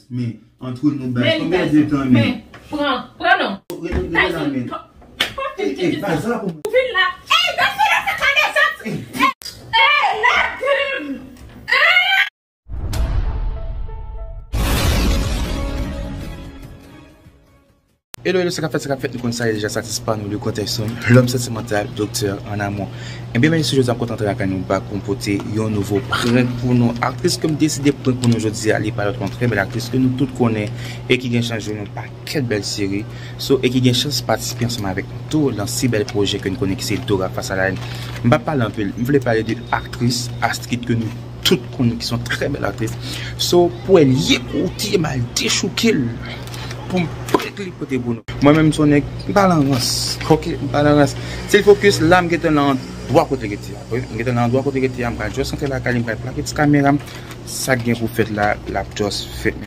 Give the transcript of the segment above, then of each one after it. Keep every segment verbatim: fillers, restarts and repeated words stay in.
Men, antre nou, baz, men, konbyen de tan, men? Men, pran, pran non. Rete, rete la, men. Ey, ey, baz, sa la pou mwen. Ou vin la. Ey, baz, sa la, sa ka desann. Ey, ey, lage m. Ey! Hello, hello, sa k ap fèt, sa k ap fèt, nou konn sa ye deja, satispa nou, le kontèks nou, lòm santimantal, doktè an amou. Ebyen, mesye, jodi a m kontan antre lakay nou, ba, pou m pote yon nouvo prank pou nou. Aktris ke m deside prank pou nou jodi a, li pa lòt, yon trè bèl aktris ke nou tout konnen e ki gen chans jwe nan pakèt bèl seri. So, e ki gen chans patisipe ansanm avèk nou tou nan si bèl pwojè ke n konnen ki se Dora Face à la Haine. M p ap pale anpil, m vle pale de aktris Astrid ke nou tout konnen ki se yon trè bèl aktris. So, pou èl ye kote m al dechouke l pou m prank li pote pou nou. Mwen menm, se yon nèg, m pa lan rans. Oke, m pa lan rans. Si l fokis la, m gentan nan andwa kote l rete a. Wi, m gentan nan andwa kote l rete a, m pral just antre lakay li, m pral plake ti kamera m. Sa k gen pou fèt la, l ap just fèt.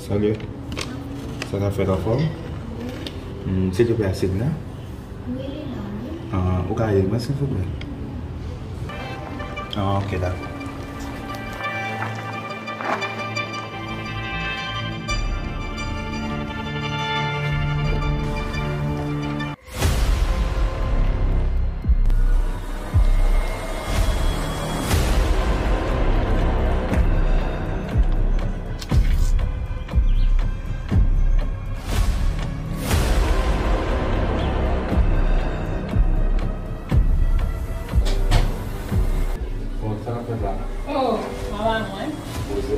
Salut. Sa k ap fèt, anfòm? Hmm, silvouplè, Asidna? Wi, li la, wi. Ah, ou ka rele mwen, silvouplè? Ah, ok, dakò. Bon, sa k ap fèt la? Oh, mama mwen. Poze?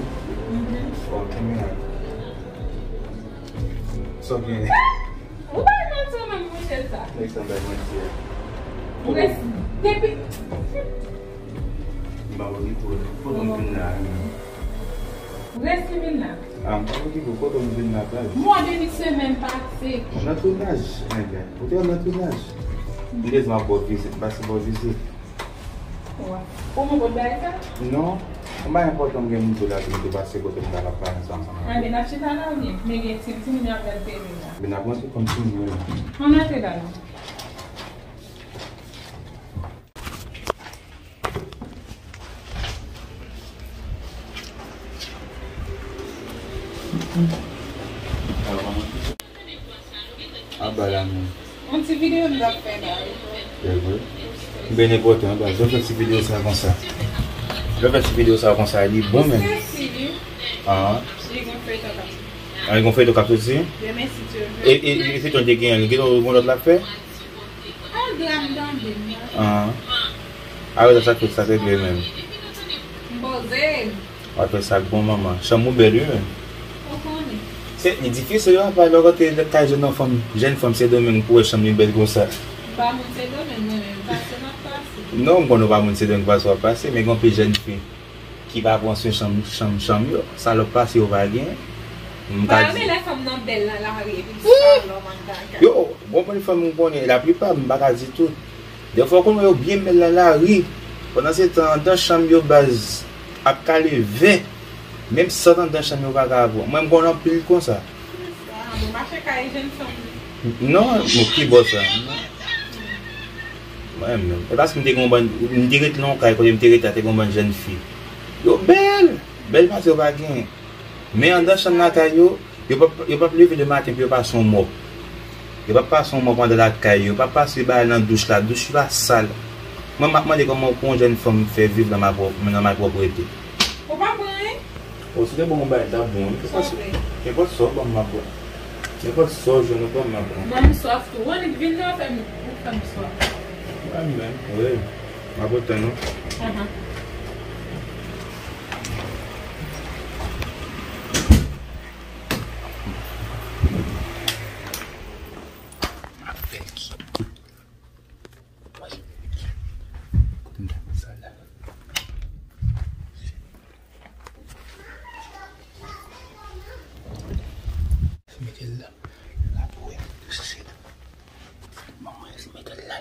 Mhm. Ok, men. Sa w gen? Ou bay manti ou menm, monchè, sa. Nèg sa bay manti a. Ou res-, depi. M pa okipe w. Kote m vin la, menm? Ou res li vin la. Ah, m pa okipe w. Kote m vin la, baz? Mwa demi semèn pase. Nan tounaj, nèg la. Ou te nan tounaj. M te di m ap ba w vizit, m pase ba w vizit. Ou mwen pot bagay sa? Non. Mwen pa enpòtan, m gen moun tou la, tou m tou pase kote m ta ka pale ansanm, ansanm avè w. Anben, n ap chita la, oubyen? Men gen ti, timoun yo ap pral pere la. Men n ap rantre kòm timoun yo la. Ann antre la, non. Aba la menm. Yon ti videyo m t ap fè la, wi. Se vre? M byen enpòtan, baz. Lè w fè ti videyo sa konsa. Lè w fè ti videyo sa konsa, li bon menm. Ou sezi, wi. Ah. Li gon feyton k ap soti. Ah, li gon feyton k ap soti? Demen, si Dye vle. E, e, e feyton te genyen, li gentan gon lòt l ap fè? Yon dram tande m nan. Ah. Arete sa k fèt, sa te vle menm. M poze. W ap fè sa ak bon manman. Chanm ou bèl, wi, menm. Ou konnen. Se, li difisil, wi, apa lè w rantre kay jèn fanm, jèn fanm Sendomeng pou wè chanm li bèl konsa. M pa moun Sendomeng, mwen menm, pase m ap pase. Non, m konnen w pa moun Sendomeng, pase w ap pase, men gen anpil jèn fi ki pa pran swen chanm, chanm, chanm yo. Salòp pase yo pa gen. M ka di. Pa renmen lè fanm nan bèl nan lari, epi salòp anndan kay. Yo, bon, bon, fanm m konnen, laplipa, m pa ka di tout. Dèfwa, w konn wè yo byen bèl nan lari. Pandan se tan, anndan chanm yo, baz, ap kale vè. Menm sant anndan chanm yo pa ka pran. Mwen, m konn anpil konsa. Ah, bon, mache kay jèn fanm. Non, bon, ki bò sa? Mwen menm. E paske m te gen yon bann, m te rete nan yon kay kote m te rete a, te gen yon bann jèn fi. Yo bèl! Bèl pase yo pa gen. Men anndan chanm lakay yo, yo p ap, yo p ap leve de maten pou yo pase yon mòp. Yo p ap pase yon mòp anndan lakay yo, yo p ap pase bagay nan douch la, douch la sal. Mwen, m ap mande kòman pou yon jèn fanm fè viv nan malpwòp-, nan malpwoprete. Ou pa pran anyen? O, si te bon yon bagay, t ap bon, wi. Nenpòt sa w ban m, m ap pran. Nenpòt sa w jwenn, ou ban m, m ap pran. Ban m swaf tou. Ou annik vin la, ou fè m, ou fè m swaf. Mwen menm, wi. M ap tann ou. Ahan. M ap fè ki? Kote m ta met sa la? Mete l la. La pou wè. Chèche la. Manman, mete l la.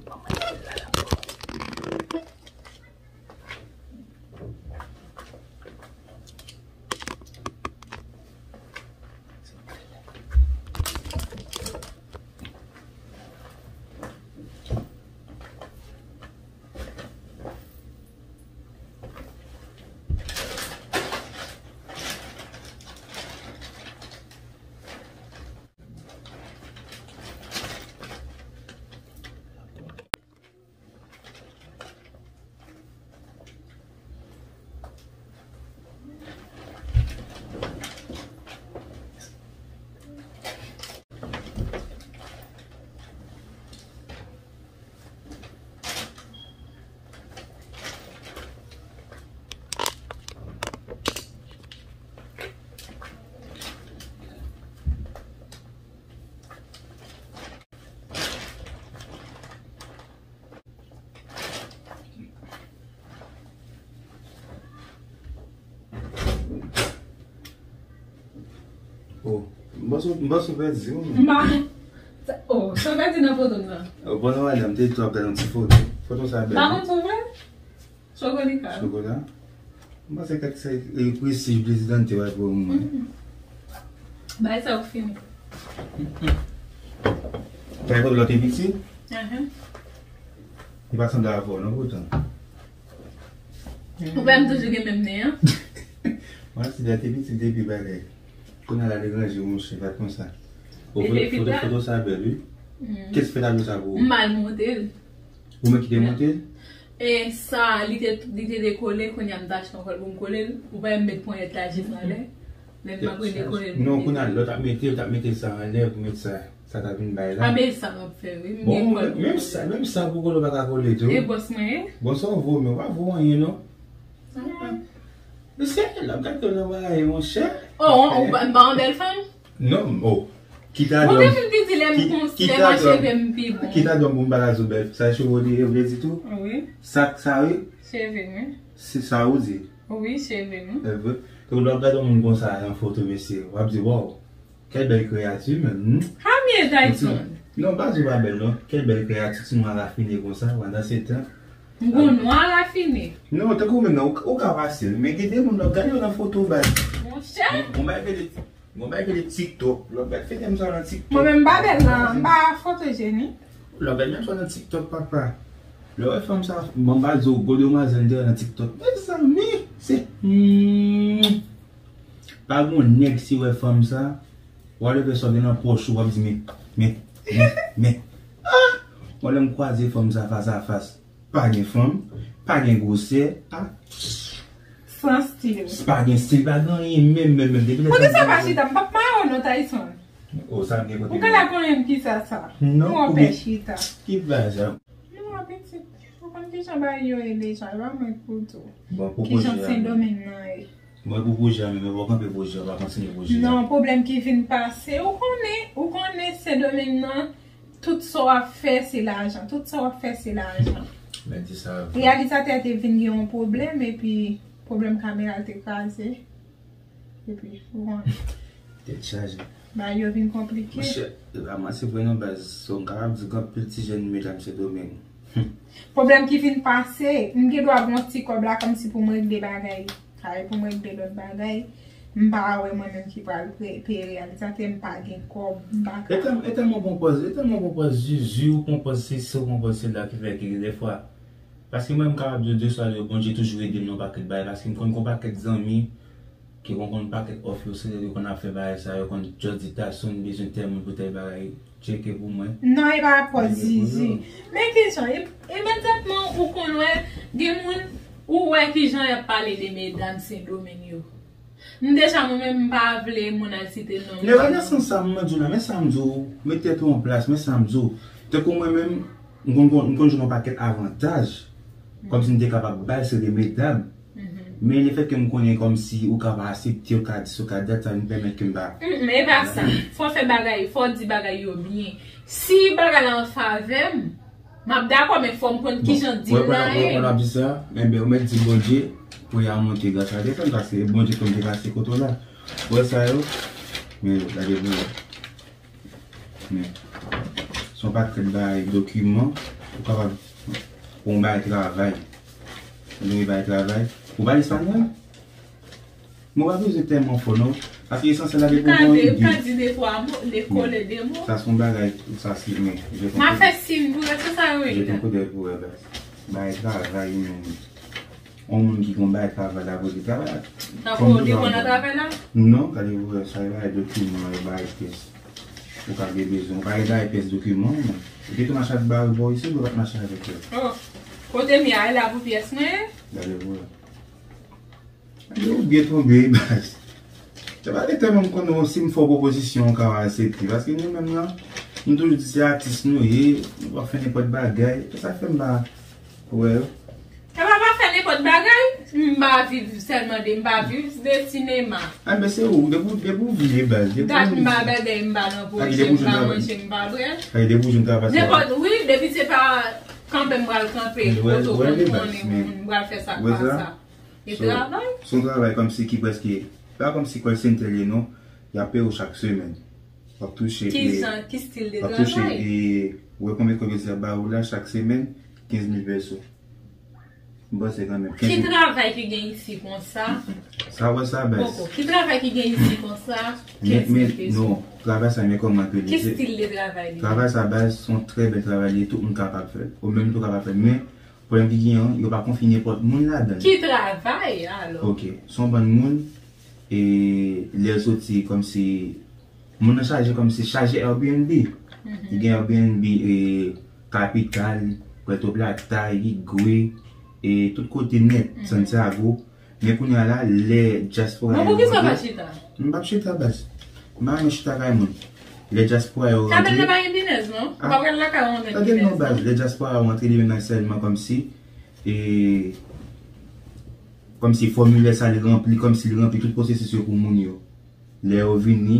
Manman, mete l la, la. Oh, m panse, m panse w pèdi, wi. M pa. Oh, sa w pèdi nan foto m nan? Oh, bon, non, madanm, te di w ap gade yon ti foto. Foto sa bèl, wi. M pa konn si w vle. Chokola? Chokola? M panse kèk se, e, prestij, prezidante w ap ba mwen. Mm. Bay sa ou fini. Kay kote lòt te piti? Mhm. Li pa sanble avè w non, poutan. Ou wè m toujou gen menm nen an. Mwen si lè te piti depi bagay. Kounye a la li ranje monchè, pa t konsa. Ou foto, foto sa bèl, wi. Mm. Kiyès ki fè tablo sa pou ou? M al monte l. Ou menm ki te monte l? E sa, li te, li te dekole, kounye a m t achte yon kòl pou m kole l. Ou pa wè m met ponyèt la jis anlè? Lè m ap redekole l. Non, kounye a lè w t ap mete, w t ap mete sa anlè pou met sa. Sa t ap vin bay la. A, men sa m ap fè, wi. M bon, gen kòl pou menm sa, menm sa pou kole w pa ka kole tou. E bòs mwen ye? Bon, sa w vo, men w pa vo anyen, non. Mm. Mesye, l ap gade w nan bagay, monchè. Oh, ou pa, m pa yon bèl fanm? Non, oh. Ki ta di w, ki, ki ta di w, ki ta di w pou m pa ka di w bèl. Sa cheve w te vle di tou? Wi. Sa, sa, wi. Cheve, wi. Se sa ou di? Wi, cheve, wi. E vre. Ou lè w ap gade yon moun konsa nan foto, mesye, w ap di, waw. Kèl bèl kreyati, menm, hmm? Hamye Tyson. Non, pa di w pa bèl, non. Kèl bèl kreyati, ti nwa rafine konsa, pandan se tan. M gon nwa rafine. Non, tankou menm, non, ou, ou ka pase, men gen de moun, lè w ap gade yo nan foto, baz. Monchè. Bon, bagay de Mwen bay gade TikTok. Lòt bèl fete m sa nan TikTok. Mwen menm m pa bèl nan, m pa fotojenik. Lòt bèl menm sa nan TikTok, papa. Lè w wè fanm sa, mwen ba di w, gwo demwazèl te nan TikTok. Mezanmi, se, hmm. Pa gon nèg si wè fanm sa, w a leve sòt nan pòch ou, w ap di, men, men, men, men. Ah! Mwen lè m kwaze fanm sa fas a fas. Pa gen fanm, pa gen gwosè, a. San stil. Pa gen stil, pa gen anyen, menm, menm, menm. Depi lè sa. Poukisa pa chita? M p ap mayo non, Tyson. O, sa m gen kote. Ou ka la konnen m kisa sa. Non, ou pè chita. Ki bagay sa? Non, pitit. Ou konn kijan bagay yo ye deja, e pa mwen k pou tou. Bon, pou pwojè a. Kijan Sendomeng nan ye. Mwen pou pwojè a, men mwen pa kanpe pwojè a, pa kontinye pwojè a. Non, pwoblèm ki vin pase, ou konnen, ou konnen Sendomeng nan, tout sa w ap fè, se lajan. Tout sa w ap fè, se lajan. Mèt di sa. Reyalizatè te vin gen yon pwoblèm, epi pwoblèm kamera l te kraze. Epi, ou konnen. Tèt chaje. Bagay yo vin konplike. Monchè, e pa manti vre non, baz. So, m kapab di gen anpil ti jèn medam Sendomeng. Pwoblèm ki vin pase, m gen dwa gen yon ti kòb la kòmsi pou m regle bagay kay, pou m regle lòt bagay. M pa wè mwen menm ki pral pre-, peye reyalizatè, m pa gen kòb, m pa ka. E tèl-, e tèlman bon pòz, e tèlman bon pòz, Zuzu, ou pran pòz sesi, ou pran pòz sela ki fè ke gen dèfwa. Paske mwen, m kapab di w de swa de, Bondye toujou ede m nan yon pakèt bagay, paske m konn gen yon pakèt zanmi, ki konn konn pakèt òf yo, se yo konn ap fè bagay sa, yo konn just di Tyson bezwen tèl moun pou tèl bagay, tcheke pou mwen. Non, e pa pòz Zuzu. Men kijan, e, imedyatman ou konn wè, gen moun, ou wè kijan y ap pale de medam Sendomeng yo. M deja, mwen menm, m pa vle moun al site non. Men pa nan sans sa m di w la, men sa m di w, met tèt ou an plas, men sa m di w. Tankou mwen menm, m konn, konn, m konn jwenn yon pakèt avantaj, kòmsi m te kapab bay, se de medam. Mhm. Men lefètke m konnen kòmsi ou ka pa aksepte, ou ka di sa, ou ka dat, sa vin pèmèt ke m pa. Mm, men e pa sa. Fò w fè bagay, fò w di bagay yo byen. Si bagay la an favè m, m ap dakò, men fò m konn kijan di l la ye. Bon, wè, wè, wè, w ap di sa, enben, ou mèt di Bondye pou y a monte gras a desann, paske Bondye konn te pase kote w la. Wè sa yo, men gade pou wè. Men, se yon pakèt bagay dokiman, ou kapab, pou yon bagay travay. Ou gen bagay travay. Ou pale espanyòl? Mwen pa bezwen tèlman fò, non. Paske esansyèl la, depi ou gen yon ide. Ou ka di de twa mo, de kole de mo. Sa se yon bagay, sa se, men, je te. M a fè siy pou wè se sa yo ye. Je te koudèy pou wè, baz. Bagay travay, men. Yon moun ki gon bagay travay la, kote travay la. Tankou ou depann nan travay la? Non, gade pou wè, sa yo bagay dokiman, yo bagay pyès. Ou ka gen bezwen, ou pa gen bagay pyès dokiman, non. Ou te tou mache ak bagay bò isi, ou pa t mache avèk yo. Oh, kote m ye a, e la pou pyès mwen? Gade pou wè. Yo, ou byen tonbe, baz. Se pa de tèlman m konnen si m fè w pwopozisyon ou ka aksepte. Paske nou menm nan, nou toujou di se atis nou ye, nou pa fè nenpòt bagay. Se sa k fè m pa wè yo. E pa pa fè nenpòt bagay, m pa viv sèlman de, m pa viv de sinema. A, men se ou, depi, depi ou vle, baz. Depi dat m pa bèbè, m pa nan pwojè, m pa manje, m pa bwè. Nenpòt, wi, depi se pa kanpe m pral kanpe, kote w konn konnen moun, m pral fè sa k pa sa. E travay? Se yon travay kòmsi ki prèske, pa kòmsi call center li ye non. Y ap peye w chak semèn. W ap touche, Ki e, jan, ki stil de w ap touche, travay? E, w wè konbyen kòb yo di ap ba ou la chak semèn? Kenz mil peso. M panse kanmenm. Ki travay ki gen isi konsa? Sa w wè sa baz. Poko. Ki travay ki gen isi konsa? Men, Kenz mil men, peso. Non, travay sa, men kòman ke li Ki ye. Stil de travay li? Travay sa baz, se yon trè bèl travay li ye, tout moun kapab fè l. Ou menm tou kapab fè l. Men, pwoblèm ki genyen an, yo pa konfye nenpòt moun ladan l. Ki travay alò? Ok, se yon bann moun, e, lè l soti kòmsi, moun nan chaje kòmsi, chaje Airbnb. Li gen Airbnb, e, Kapital, Puerto Plata, Higüey, e, tout kote nèt, Santiago. Men kounye a la, lè dyaspora Bon, yo poukisa w pa rantre, chita? M p ap chita baz. M pa renmen chita kay moun. Lè dyaspora yo Kabèl rantre, nan pa gen pinèz, non? Ou Ah. pa pral lakay ou nèg Tande non pinèz, baz, non? Lè dyaspora yo rantre li menm nan sèlman kòmsi, e, kòmsi fòmilè sa li ranpli, kòmsi li ranpli tout pwosesis yo pou moun yo. Lè yo vini,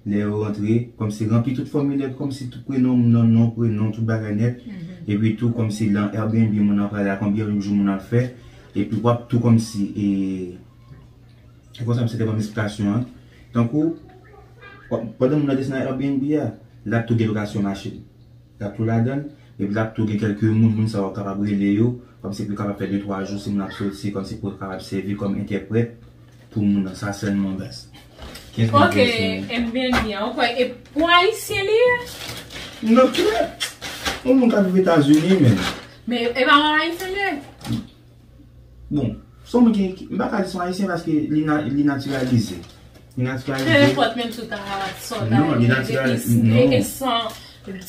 lè yo rantre, kòmsi ranpli tout fòmilè, kòmsi tout prenon, non, non, prenon, tout bagay nèt. Epi tou, kòmsi nan Airbnb moun nan prale a, konbyen jou moun nan ap fè. Epi w ap tou kòmsi, e, e konsa m se te ban m esplikasyon an. Tankou, w ap, pandan moun nan desann nan Airbnb a, l ap tou gen lokasyon machin. L ap tou ladan l, epi l ap tou gen kèlke moun, moun sa yo kapab rele yo, kòmsi pou yo kapab fè de twa jou, si moun ap soti, kòmsi pou yo kapab sèvi kòm entèprèt pou moun nan, sa sèlman baz. Kenz mil Ok, peso. Airbnb an, ou kwè e pou Ayisyen li ye? Non, ki lè? Yon moun k ap viv Etazini, men. Men e pa yon Ayisyen li ye? Bon, se yon moun ki, ki, m pa ka di se yon Ayisyen paske li na, li natiralize. Li Pe natiralize. enpòt, menm si w ta sòt Non, li e, natiralize, e, non. e san,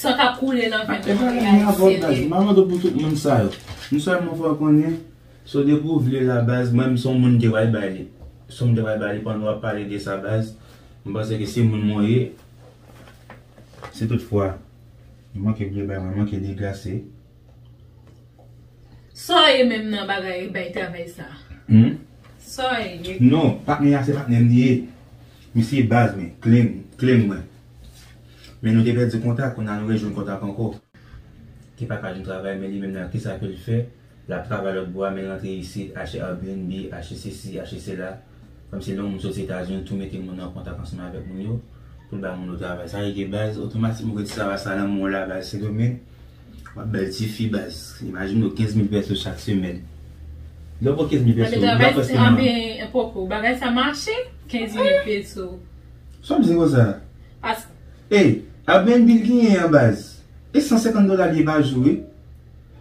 san k ap koule nan venn E pa mwen, nan avòl Ayisyen baz, li ye. m pa mande pou tout moun sa yo. M sèlman fè w konnen, so depi w vle la baz, mwen m se yon moun m te pral ba li. Se yon moun m te pral ba li pandan w ap pale de sa baz, m panse ke se moun mwen ye. Si toutfwa, m manke byen bay mwen, manke degase. Sa w ye menm nan bagay bay travay sa? Hmm? Sa w ye? Non, patnè a se patnè m li ye. Misye baz mwen, kle m, kle m mwen. Men nou te pèdi kontak, kounye a nou rejwenn kontak ankò. Ki pa ka jwenn travay, men li menm nan, kisa ke l fè? L ap travay lòt bò a, men l rantre isit, achte Airbnb, achte sesi, achte sela. Kòmsi lè yon moun soti Etazini, tou mete moun nan kontak ansanm avèk moun yo, pou l ba moun yo travay. Sa rete baz, otomatikman ou retire travay sa nan men w la baz, Sendomeng. W ap bèl tifi baz. Imajine w kenz mil peso chak semèn. Lè w pran kenz mil peso, Anben ou travay daprè se sèlman. Anben poko, bagay sa mache, kenz mil peso. Sa w ap di konsa? Pas Ey, Airbnb l genyen an baz. E san senkant dola l ye pa jou, wi.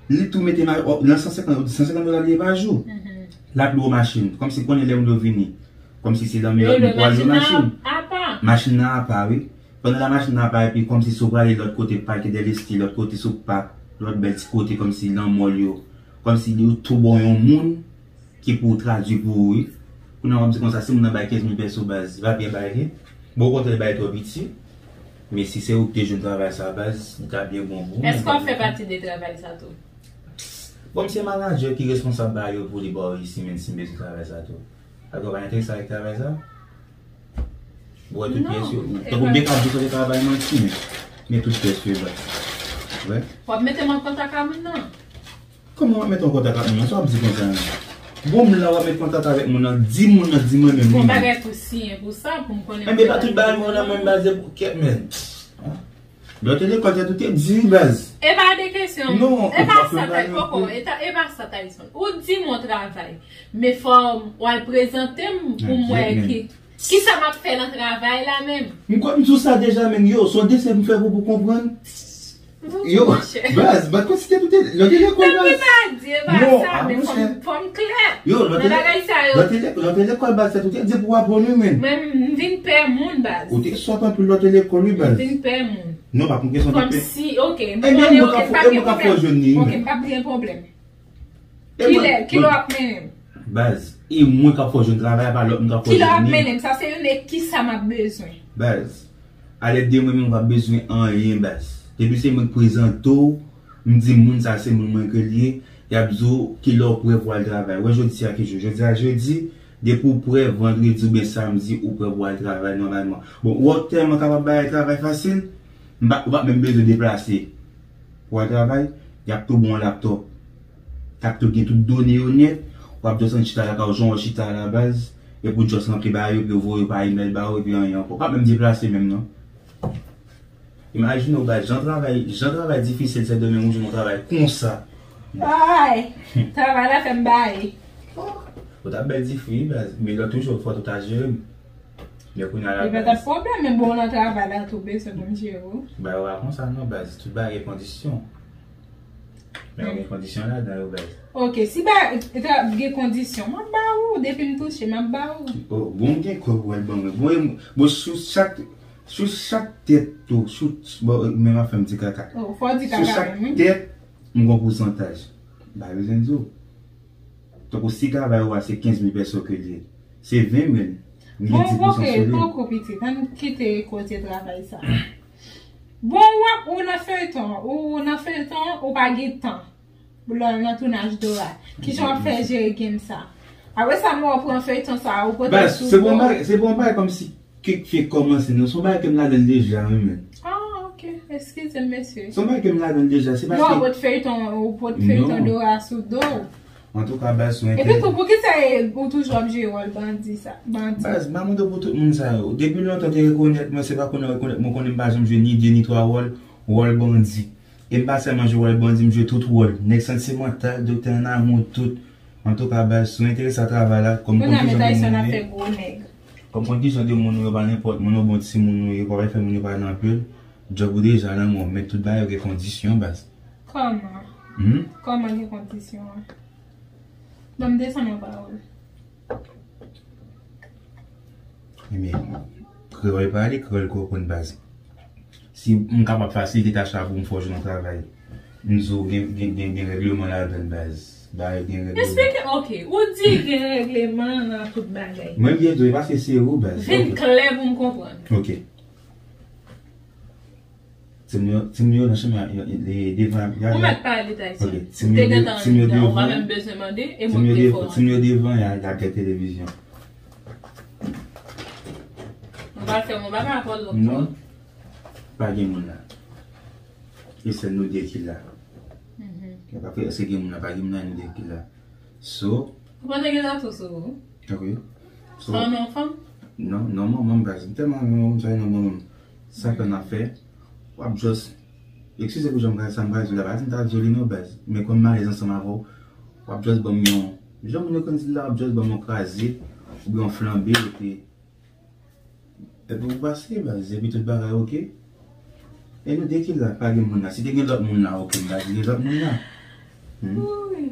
Li tou mete ma, o, nan san senkant, san senkant dola l ye pa jou. L ap lwe machin. Kòmsi konnen lè moun yo vini. Kòmsi se lanmè Yo yo lwe pou al lwe machin machin. Nan apa. Machin nan apa, wi. Pandan la machin nan apa, epi kòmsi si w prale lòt kote, Parque del Este, lòt kote sou pak, lòt bèl ti kote kòmsi nan mòl yo. Kòmsi yo tou bon yon moun ki pou tradui pou ou, wi. Kounye a w ap di konsa, si moun nan bay kenz mil peso baz, li pa byen bay li. Bon, okontrè, li bay twò piti. Men si se ou ki te jwenn travay sa baz, li ta byen bon pou ou. Èske w ap fè pati de travay sa tou? Bon, m se manadjè ki responsab ba yo pou li ba w isi, men si m bezwen travay sa tou. Alò, pa enterese avèk travay sa? Ou wè tout pyès yo. Tankou m te ka di w se travay manti, men. Men tout pyès yo baz. Wè. W ap mete m an kontak ak moun nan? Kòman w ap mete w an kontak ak moun nan? Sa w ap di konsa menm? Bon, m la w ap mete kontak avèk moun nan, di moun nan, di mwen menm. Bon, Wi, bagay pou siyen pou sa, pou m konnen. Enben, pa tout bagay mwen nan menm baz, e pou kèt, men. Lè w te lekòl, tèt ou te di, baz. E pa de kesyon. Non, E pa ou sa, pa Tay, poko. E ta- e pa sa, Tyson. Ou di m yon travay. Men fò w al prezante m pou m wè ki, kisa m ap fè nan travay la menm. M kwè m di w sa deja, men yo, se yon desen m fè pou pou konprann. Yo, baz, baz, konsi tèt ou te, lè w te lekòl, baz. Sa m pa di, e pa sa, men fò m- fò m klè. Yo, lè w te Nan bagay sa yo. Lè w te le- lè w te lekòl, baz, tèt ou te di pou w aprann, wi, men. Mwen, m vin pè moun, baz. Ou te sòt anpil lè w te lekòl, wi, M baz. vin pè moun. Non, pa pou kesyon de Kòm pè. si, ok, m Enben, konnen, mwen ok, ka m pa fè, gen mwen ka fè pwoblèm. w jwenn li, Ok, men. m pa gen pwoblèm. E Kilè, mwen- kilè w ap mennen m? Baz, e mwen k ap fè w jwenn travay a, pa lòt moun k ap fè w Kilè w ap jwenn li. mennen m? Sa se youn e kisa m ap bezwen. Baz, alèd de mwen menm, w pa bezwen anyen, baz. Depi se mwen k prezante w, m di moun sa se moun mwen ke l ye, y ap di w kilè w prè pou w al travay. Wè jodi a ki jou? Jodi a jedi, depi w prè, vandredi oubyen samdi, ou prè pou w al travay nòmalman. Bon, ou tèlman kapab bay travay fasil, m pa, ou pa menm bezwen deplase pou w al travay, y ap tou ba w yon laptòp. K ap tou gen tout done yo nèt, w ap just ann chita lakay w, jan w chita a la baz, Epi w just ranpli bagay yo, epi yo voye yo pa imèl ba ou, epi anyen ankò. Ou pa menm deplase menm non. Imajine w baz, jan travay, jan travay difisil Sendomeng, ou jwenn yon travay konsa. Ay, travay la fè m bay. Ou t ap bèl difi wi baz, men lòt jou fòt ou ta jere m. Men kounye a la baz. Li pa t ap pwoblèm, men bon nan travay la tou bezwen pou m jere w. Bagay yo pa konsa non baz, tout bagay gen kondisyon. Men yo gen kondisyon ladan yo baz. Ok, si ba, gen kondisyon, m ap ba ou, depi m touche, m ap ba ou. Oh, bon, m gen kòb w al ban mwen. Bon, bon, sou chak, sou chak tèt tou, sou, bon, men m ap fè m di kaka. Oh, fò w di kaka menm wi. Sou chak tèt, m gon pousantaj. M pa bezwen di w. Tankou si travay ou a se kenz mil pèso ke l ye, se ven mil, m gen dis pousan sou li. Bon, ok, poko pitit, ann kite kote travay sa. Bon, w ap, ou nan feyton, ou nan feyton, ou pa gen tan. Lè w nan tounaj Dora. Kijan w ap fè jere game sa? Apre sa, mwen w pran feyton sa, ou pote sou do. Baz, se bon bagay, se bon bagay kòmsi ke fè kòmanse, non, se yon bagay ke m ladan l deja, wi, men. Ah, ok. Eskize m, mesye. Se yon bagay ke m ladan l deja, se paske. Non, ou pot feyton, ou pot feyton Dora sou do w. Antouka, baz, sou entè. Epi tou, poukisa e, ou toujou ap jwe wòl bandi sa, bandi? Baz, m pa mande pou tout moun sa yo. Depi lontan te rekonèt mwen, se pa konnen rekonèt mwen, konnen m pa janm jwe ni de ni twa wòl, wòl bandi. E m pa sèlman jwe wòl bandi, m jwe tout wòl. Nèg santimantal, doktè an amou, tout. Antouka, baz, si w enterese a travay la, kòm konn kijan de moun ou ye. Kounye a, men Tyson ap fè gwo nèg. Kòm konn kijan de moun ou ye, pa nenpòt moun, yon bon timoun ou ye, pa bay fè moun yo pale anpil. Djòb ou deja nan men w, men tout bagay yo gen kondisyon, baz. Kòman? Hmm? Kòman gen kondisyon an? Ban m desann yon pawòl. Ebyen, kreyòl pale, kreyòl konprann baz. Si m kapab fasilite tach la pou m fè w jwenn yon travay, m di w gen, gen, gen, gen règleman ladan l baz. Bagay gen règleman. Eksplike, ok. Ou di gen règleman nan tout bagay. Mwen byen di w, e paske se ou baz. Vin klè pou m konprann. Ok. Timoun yo, timoun yo nan chanm yo, yo, yo, devan y a. Ou mèt pale Tyson. Ok, timoun yo devan, ou pa menm bezwen mande, e mwen ki fò. Timoun yo devan y a, y ap gade televizyon. Mwen pral fè yon bagay apòl lòt. Non. Pa gen moun la. E sèl nou de ki la. Mhm. Eske gen moun la, pa gen moun la, nou de ki la. So. Ou pa te gen tatou sou ou? Ok. So. Sa non fanm? Non, non, manman m baz. M tèlman renmen manman m, sa non manman m. Sa fè n ap fè. W ap just. Eskize pou jan m pral, sa m pral di w la, pa di m ta di w li non baz. Men kòm m alèz ansanm avè w, w ap just ban m yon, jan moun yo konn di l la, w ap just ban m yon kraze, oubyen yon flanbe, epi Epi ou pase, baz, epi tout bagay ok. E nou de ki la, pa gen moun la. Si te gen lòt moun la, ok, m pa di gen lòt moun la. Hmm? Wi.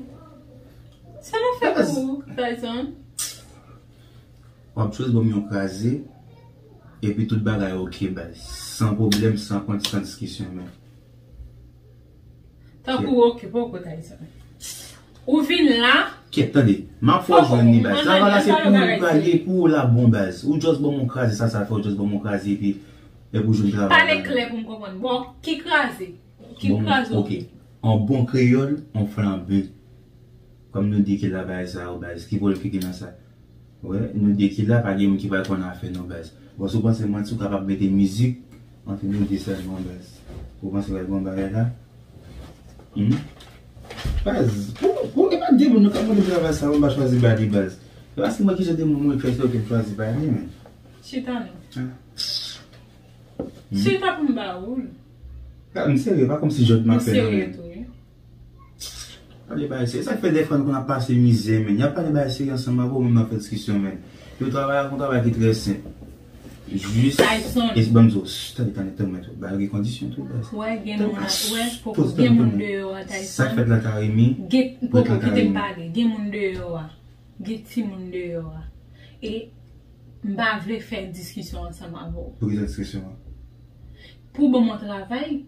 Sa nou fè pou ou, Tyson? W ap jis ban m yon kraze, epi tout bagay ok, baz. San pwoblèm, san kont, san diskisyon, men. Tankou ok, poko Tyson. Ou vin la. Kyèt, tande. M ap fè w jwenn li, baz. Travay la se pou ou, li pou ou la bon, baz. Ou just ban m yon kraze, sa, sa fè w just ban m yon kraze, epi, epi ou jwenn travay la. Pale klè pou m konprann. Bon, ki kraze? Ki kraze? Ok. An bon kreyòl, on flanbe. Kòm nou di ki la bagay sa yo, baz. Ki pwoblèm ki gen nan sa? Wè, nou de ki la, pa gen moun ki pral konn afè nou, baz. Bon, si w panse manti, w kapab mete mizik ant nou de sèlman, baz. Ou panse w pral bon bagay la? Hmm? Baz, pou, pou, e pa de moun nou ka mande travay sa, mwen pa chwazi ba li, baz. E paske mwen ki jan de moun mwen fè sa, ou te chwazi ba li, men. Chita non. Ah. Hmm? Chita pou m ba ou l. Ah, m serye, pa kòmsi jòt m ap fè non, men. M serye tou, wi. Pale bagay serye. Sa k fè dèfwa nou konn ap pase mizè, men. Y ap pale bagay serye ansanm avè w, menm nan fè diskisyon, men. Yo travay ak yon travay ki trè senp. Jis, e ban m di w, shh, tande, tande, tande, tande, bagay gen kondisyon tou, baz. Wè, gen moun, wè, poko gen moun deyò a, Tyson. Sa k fèt la, Karimi? Gen, poko, kite m pale. Gen moun deyò a. Gen timoun deyò a. E m pa vle fè diskisyon ansanm avè w. Poukisa diskisyon an? Pou ban m yon travay,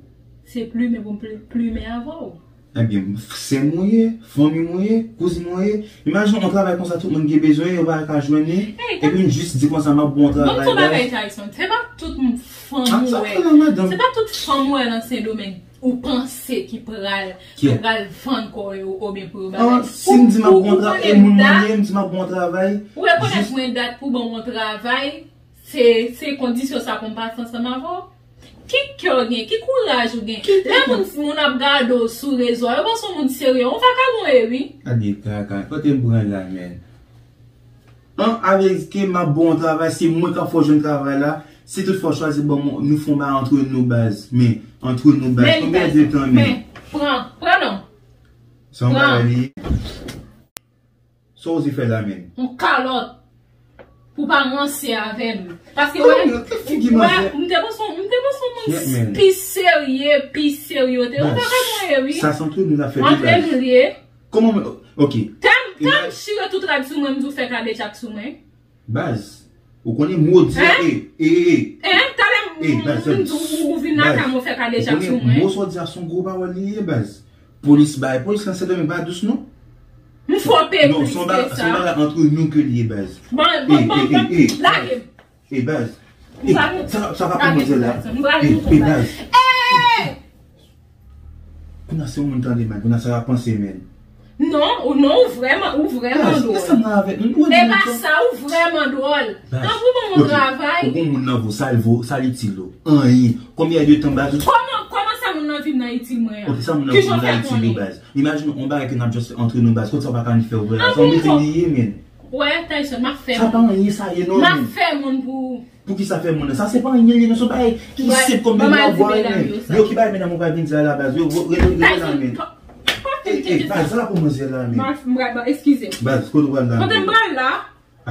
se plimen pou m pli-, plimen avè w. Ebyen, sè m ou ye, fanmi m ou ye, kouzin m ou ye. Imajine yon travay konsa tout moun gen bezwen, yo pa ka jwenn li. Epi m jis di konsa, m ap ba w yon travay. Ban m di w bagay, Tyson. Se pa tout fanm ou wè. Se pa tout fanm ou wè nan Sendomeng ou panse ki pral, ki pral vann kò yo oubyen pou yo bagay. Si m di m ap ba w yon travay, e moun mwen ye, m di m ap ba w yon travay. Ou rekonèt mwen dat pou ban m yon travay, se, se kondisyon sa pou m pase ansanm avè w. Ki kè w gen? Ki kouraj ou gen? Lè moun, moun ap gade w sou rezo a, yo panse w moun serye. Yon vakabon w ye, wi. Gade kaka. Kote m pran la, men? An, avèk ke m ap ba w yon travay, se mwen k ap fè w jwenn travay la. Si toutfwa w chwazi ban mwen, nou fè yon bagay antre nou baz. Men, antre nou baz. Men li Konbyen de tan, men? Men, pran, pran non. Sa yon Pran. bagay li ye. Sa w oze fè la, men? Yon kalòt. Pou pa ranse avè m. Paske, Kòman wè, m, ki figi wè, manzè? M te panse, m te panse yon moun Shit, man. pi serye, pi serye. Te yon Baz, bagay mwen ye, wi. Sa se antre nou n ap fè Antre detaj. nou li ye. Kòman mwen, ok. Tèm, tèm Imaj- chire tout rad sou mwen, m di w fè kadejak sou mwen. Baz, ou konnen mo di a, Hein? e, e, e, e. Hein? Talè m, Eh, baz, m di w, ou vin lakay mwen, ou fè kadejak sou mwen. Ou konnen mo sa w di a se yon gwo pawòl li ye, baz. Polis bay, polis lan Sendomeng pa dous non. M fò pe Non, plis se yon ba- ke se yon sa. bagay antre nou ke li ye, baz. Bon, bon, Eh, bon, eh, bon, eh, eh, lage m. Eh, baz. Eh, Sa nou sa, sa pa Lage manzè la. m, lage m, Eh, eh, baz. Eh! Kounye a se yon moun tande, man. Kounye a sa va panse, man. Non, ou non, ou vrèman, ou vrèman Baz, dwòl. kisa m nan avèk nou? Nou E wè pa nou sa, ou vrèman dwòl. Baz, Tanpri ban m yon ok. travay. Ou gon moun nan vo, sa l vo, sa l itil ou? Anyen. Konbyen de tan, baz? Kòman, kòman sa moun nan vin nan itil mwen an? Ok, sa moun nan Kijan vin w nan fè itil ou, konnen? baz? Imajine yon bagay ke n ap just fè antre nou, baz. Kot sa w pa ka ni fè ou vre la? An Sa yon bon, mete bon. li ye, men. Wè, Tyson, m ap fè Sa pa moun. anyen, sa ye non, M ap men. fè moun pou ou. Pou ki sa fè moun nan? Sa se pa anyen li ye non, se yon bagay ki Wè, senp kòm ban m al di bwa, medam men. yo sa. Yo ki bagay medam ou pa vin di a la baz. Yo, yo, rele, rele la, Tyson, men. pa, pa fè m Eh, eh, tete sa. baz, sa la pou manzè la, men. M ap, m ap, eskize. Baz, kote w pral la, Kote men? m pral la?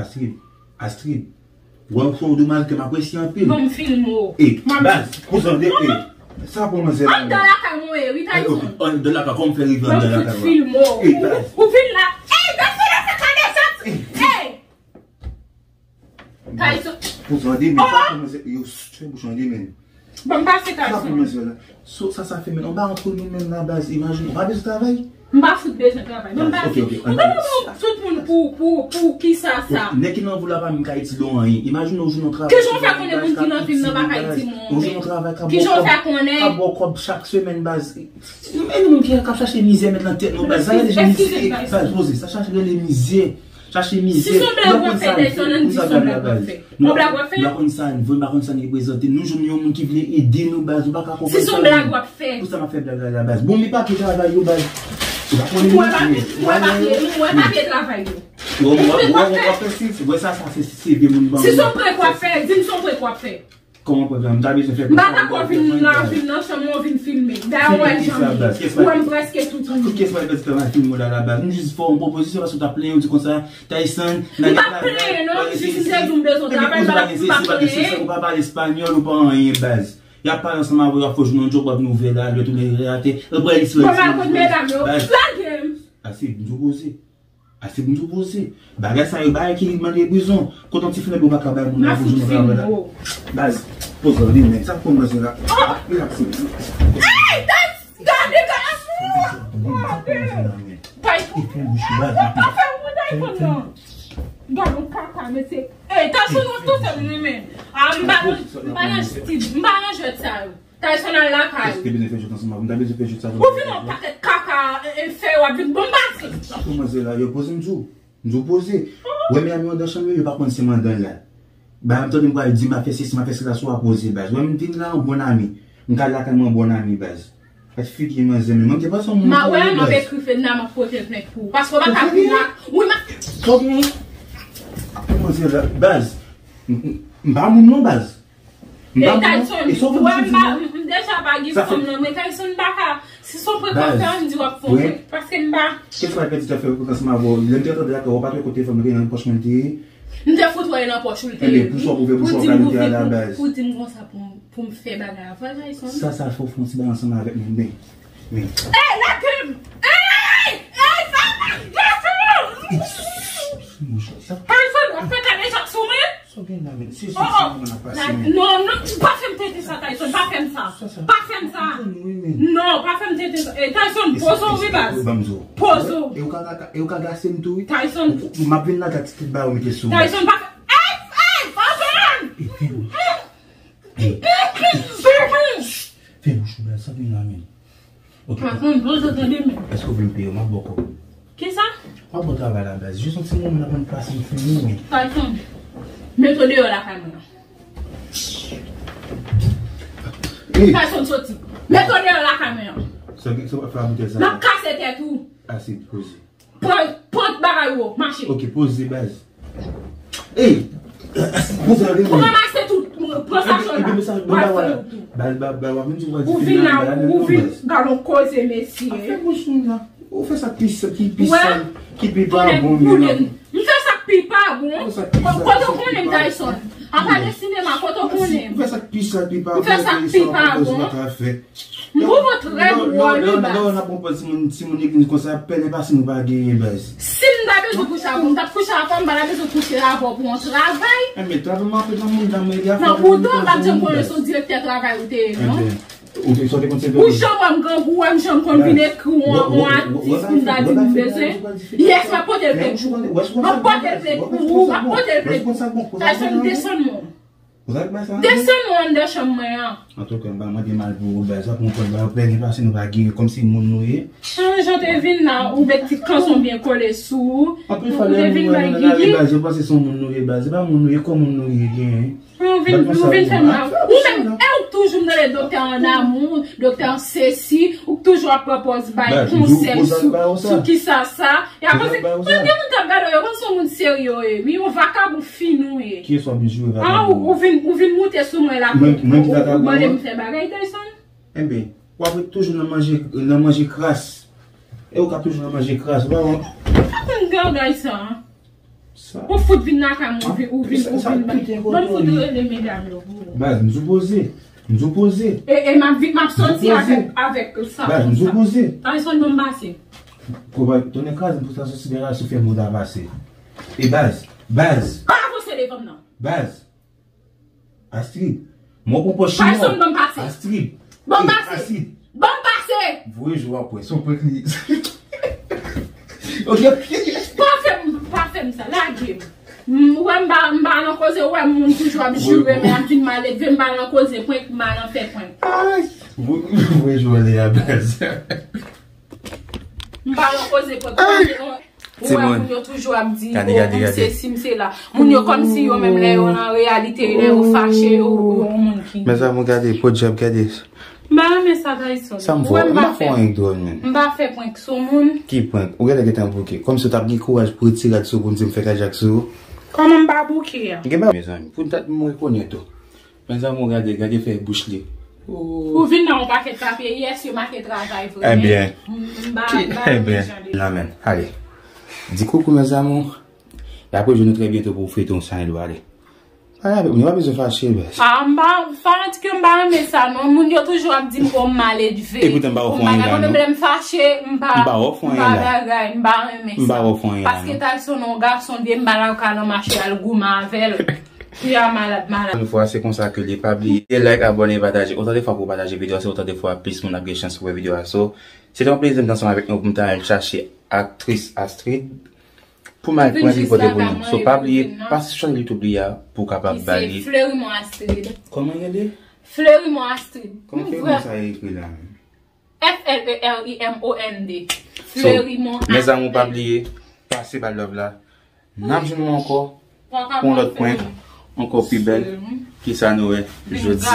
Astrid, Astrid, wè w fè w domaj ke m apresye anpil. Ban m filme w. E, M ap baz, pou sa de, e, sa pou manzè la, Anndan men. lakay mwen ye, wi, Ay, ok, Tyson. anndan lakay, kòman m fè rive Ban anndan m fout lakay la? filme w. E, baz. Ou, ou vin la. Ey, gade sa, gade sa. Ey! Tyson. Pou sa de, men, sa pou manzè, yo, fè bouch an de, men. Ban m pase Sa pou Tyson. manzè la. So, sa, sa fè men, anba antre nou menm la, baz, imajine, ou pa bezwen travay? M pa fout bezwen travay. Ban m Baz, pase. ok, ok, Ou pa anba. konn tout moun pou, pou, pou ki sa, sa. Nèg ki nan vil la pa menm ka itil ou anyen. Imajine ou jwenn yon travay Kijan w fè konnen moun ki nan vil nan pa ka itil mwen? Ou jwenn yon travay k ap Kijan w fè konnen? K ap ba w kòb chak semèn, baz. Men moun ki ap chache mizè met nan tèt nou, baz. Sa rele Eskize, mizè. eskize, Baz, poze. Sa chache rele mizè. Chache mizè. Si son blag w ap fè, Tyson, ann di son blag w ap fè. Yon blag w ap fè? Nou pa konn sa, nou pa konn sa n reprezante. Nou jwenn yon moun ki vle ede nou, baz. Ou pa ka konprann sa. Si son blag w ap fè. Pou sa m ap fè blag la, la, baz. Bon, men papye travay yo, baz. Ou pa konnen Mwen papye, mwen papye, mwen papye travay yo. Ou, ou, ou, ou, w ap fè si, wè sa, sa se, se vye moun ban Si mwen. son prank w ap fè, di m son prank w ap fè. Kòman prank la? M ta bezwen fè M pa prank la, dakò vin nan, vin nan chanm mwen vin filme. Dayè, ou wè jan m ye. Ou wè m prèske tou touye. Kiyès pral pèdi travay film la la baz? M jis fè w yon pwopozisyon paske w t ap plenyen, w di konsa, Tyson, M pa plenyen non, m jis m te di m bezwen travay, m pa, m pa plenyen. Ou pa pale espanyòl, ou pa anyen baz. Y ap pale ansanm avè w, y ap fè w jwenn yon djòb, w ap nouvèl a, lè tou lè atè. Ou pral itil Bon, m al kot medam yo. Lage m. Ase, m di w poze. Ase pou m tou poze. Bagay sa yo, bagay ki mande prizon. Kote yon ti fenèt ou pa ka bay moun la pou jwenn travay la. Baz, poze w li men. Sa pou manzè la. Rilaks. Ey, gade, gade, gade. Sa pou manzè la, men. Tyson. Li fè bouch ou, baz. Pa fè moun Tyson non. Gade yon kaka, mesye. Ey, Tyson, nou tou sèl li men. A, m pa nan, m pa nan stil, m pa nan jwèt sa yo. Tyson al lakay ou. Èske te bezwen fè jwèt ansanm avè m? M ta bezwen fè jwèt sa. Ou vin yon pakèt kaka, e, e, fè w ap vin bon pase. Sa pou manzè la, yo poze m di w. M di w poze. Wè men ame andan chanm yo, yo pa konn se m andan la. Ba m tande m pral di m ap fè sesi, m ap fè sela sou a poze baz. Wè m vin la an bon ami. M ka lakay mwen an bon ami baz. Gad figi manzè men. Mwen m te panse yon moun. Ma wè m ap ekri Fedna, m ap pote plent pou ou. Paske w pa ka vin la. Wi, ma. Sa w gen? Manzè la, baz. M, m, m pa moun non baz. E Tyson, ou wè m pa, m deja pa gen fanm nan, men Tyson m pa ka, si se yon prank w ap fè, ann di w ap fè yon prank, paske m pa. Kèlkeswa pèdi w ap fè prank ansanm avè w, lè m te rantre lakay ou, ou pa t wè kote fanm nan te ye nan pòch mwen te ye? M te fout wè l nan pòch ou l te ye. Ebyen, pou sa w ouvè bouch ou ap pale de a la baz. Pou di m konsa pou m, pou m fè bagay avè w, Tyson. Sa, sa fè w fè yon ti bagay ansanm avèk mwen, men, men. Ey, lage m! Ey! Ey, sa pa, lage m! Tyson, w ap fè kadejak sou mwen? Sa w gen la, men? Se, se, se mwen ap pase, men. Non, non, pa fè m tenten sa, Tyson, pa fè m sa. Pa fè m sa. Non, pa fè m tenten sa. Eh, Tyson, poze w, wi, baz. Poze w. E ou ka, ka, e ou ka gase m tou, wi. Tyson. M ap vin la, gade ti ba ou mete sou ou. Tyson, pa fè. Ey, ey, pa fè m! Fè bouch ou bèl, sa vin la, men. Ok. Patwon, dlo sa tande men. Èske w vle m peye w? M ap ba w kòb. Kisa? M ap ba w travay la baz. Jis yon ti moman, n ap pran plas, m fini, men. Patwon, mete w deyò lakay mwen an. Patwon, soti. Mete w deyò lakay mwen an. Sa w ap fè a boutèy sa? M ap kase tèt ou. Ase, poze. Pran, pran bagay ou, mache. Ok, poze baz. Ey! Pou ranmase tout, pran sa chan la. Ba l, ba l, ba l, ba l, ba l, menm si w pral di fini la, ba l, ba l, ba l. Ou vin la, ou vin gade yon koze, mesye. Fè bouch moun la. Ou fè sa ki, ki pi sal, ki pi pa bon, men. M fè sa k pi pa bon. Kote w konnen m, Tyson? Apa de sinema, kote w konnen m? Ou fè sa k pi sal, pi pa bon, m fè sa k pi pa bon. M poko trè dwòl, wi, baz. Lè w nan pran pòz timoun, timoun legliz konsa, pèlen pase nou pa genyen, baz. Si m ta bezwen kouche avè w, m t ap kouche avè w, m pa ta bezwen kouche avè w pou yon travay. Enben, travay m ap fè nan moun nan meri a. Nan bouda, m pa t janm konnen se yon direktè travay ou te ye, non. Ou te, sa w te konn se vre. Ou janm wè m grangou, wè m janm konn vin ekri w yon atis pou m ta di m bezwen. Yes, m ap pote l plent pou ou. M ap pote l plent pou ou, m ap pote l plent pou ou. Tyson, desann mwen. Desann mwen anndan chanm mwen an. Antouka, m pa mande mal pou ou, baz. Sa pou mwen konn ba yo pèlen pase nou pa genyen, kòmsi moun nou ye. Jan w te vin la, ou met ti kanson byen kole sou ou. Anpil fwa lè moun wè nou nan lari, baz, yo panse se yon moun nou ye, baz. Se pa moun nou ye, kòman moun nou ye genyen? Ou vin, ou vin fè mal. Ou menm, e ou toujou m tande doktè Ann Amou, doktè Sesi, ou toujou ap pran pòz bay konsèy sou, sou kisa sa. Y ap panse, mwen gen moun k ap gade w, yo panse se yon moun serye w ye. Wi, yon vakabon fin ou ye. Kiyès w ap jwe vakabon? Ou vin, ou vin moute sou mwen la, ou mande m fè bagay, Tyson? Enben, w ap ret toujou nan manje, nan manje kras. E ou k ap toujou nan manje kras, ou pa wè? Pa konn gagay sa. Ou fout vin lakay mwen, ou vin, ou vin, ou vin bay. Ban m fout rele medam yo pou ou. Baz, m sou poze. M sou poze. E, e m ap vin, m ap soti avèk, avèk sa. Baz, m sou poze. Tyson, ban m pase. Koba, tonnen kraze m pou sa soti de la sou fè mouda pase. E baz, baz. Pa avanse devan m nan. Baz. Astrid, mwen pran pòz chimè. Tyson, ban m pase. Astrid. Ban m pase. Astrid. Ban m pase. Voye jou apre, se yon prank li ye. Ok. Pa fè m, pa fè m sa, lage m. M, ou wè m pa, m pa nan koze, ou wè moun toujou ap jire, men ap vin maledve, m pa nan koze prank, m pa nan fè prank. Ay, voye jou ale a, baz. M pa nan koze prank. Ou wè moun yo toujou ap di, oh, m sesi, m sela. Moun yo kòmsi yo menm lè yo nan reyalite, lè yo fache, yo, yo yon moun ki. Mezanmi, gade, podyab, gade. M pa renmen sa, Tyson. Sa m fè, m pa fè anyen dwòl, menm. M pa fè prank sou moun. Ki prank? Ou genlè gentan bouke. Kòmsi w t ap gen kouraj pou retire rad sou ou pou m di m fè kajak sou ou. Kòman m pa bouke a? Gen bagay, mezanmi, pou dat m rekonèt ou. Mezanmi, gade, gade fè bouch li. Ou vin nan yon pakèt papye, yes, yo make travay vre, men m pa, m pa renmen jan de. Nan men, ale. Di koukou, mezanmi. E apre, jwenn nou trè byento pou feyton sa, ale. Pale avèk mwen, nou pa bezwen fache, baz. Ah, m pa, fanatik yo, m pa renmen sa, non. Moun yo toujou ap di m, oh, m maledve. E poutan, m pa ofri anyen la, non. Lè m fache, m pa, m pa ofri anyen la, bagay, m pa renmen sa. M pa ofri anyen la, non. Paske Tyson, yon gason, de m pa lakay lan mache al goumen avè l. Fi a malad, malad. Yon fwa, se konsa ke li pa bliye like, abòne, pataje. Otan de fwa pou w pataje videyo a, se otan de fwa plis moun ap gen chans pou wè videyo a. So, se te yon plezi m te ansanm avèk nou pou m ta al chache aktris Astrid pou m al pran li pote pou nou. So, pa bliye, pase sou chanèl YouTube li a pou w kapab ba li. Se Fleurimont Astrid. Kòman l rele? Fleurimont Astrid. Kòman Fleurimont sa ekri la menm? F L E R I M O N D. So, Fleurimont Astrid. Mezanmi, pa bliye, pase ba l love la. N ap jwenn nou ankò pou yon lòt prank, ankò pi bèl ke sa nou wè jodi.